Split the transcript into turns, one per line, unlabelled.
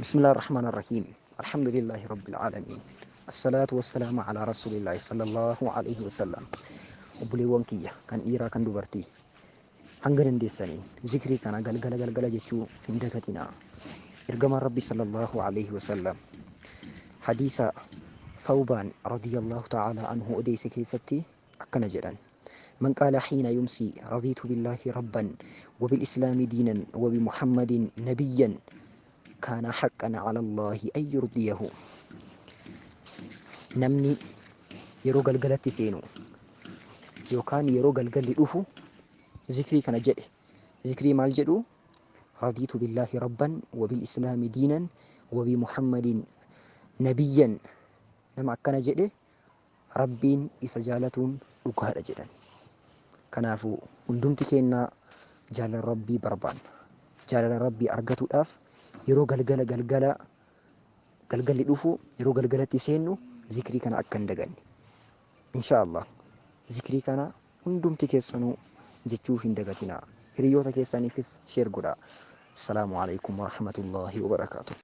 Bismillaahi Rahmaani Rahiim. Alhamdulillaahi Rabbil Aalamiin. Assalaatu wassalaamu alaa Rasuulillaahi sallallahu alaihi wasallam. Obboleewwan kiyya kan dhiiraa kan dubartii, hanga dandeessaniin zikrii kana galgala galgala jechuu hin dagatinaa. Ergamaan Rabbi sallallahu alaihi wasallam hadiisa Thawbaan radiyallahu ta'ala anhu odeesse keessatti akkana jedhan: من قال حين يمسي رضيت بالله ربا وبالإسلام دينا وبمحمد نبيا كان حقا على الله أن يرضيه. Namni yeroo galgalatti seenu yookaan yeroo galgalli dhufu zikrii kana jedhe, zikrii maal jedhu? رضيت بالله ربا وبالإسلام دينا وبمحمد نبيا, nama akkana jedhe Rabbiin isa jaalatuun dhugaadha jedhan. Kanaafuu hundumti keenna jaalala Rabbii barbaanna. Jaalala Rabbii argatuudhaaf yeroo galgala galgala galgalli dhufu, yeroo galgalatti seennu zikrii kana akka hin daganne. Insha Allah zikrii kana hundumti keessanuu jechuu hin dagatinaa. Hiriyoota keessaniifis share godhaa. Assalaamu alaikum warahmatullaahi wabarakaatuh.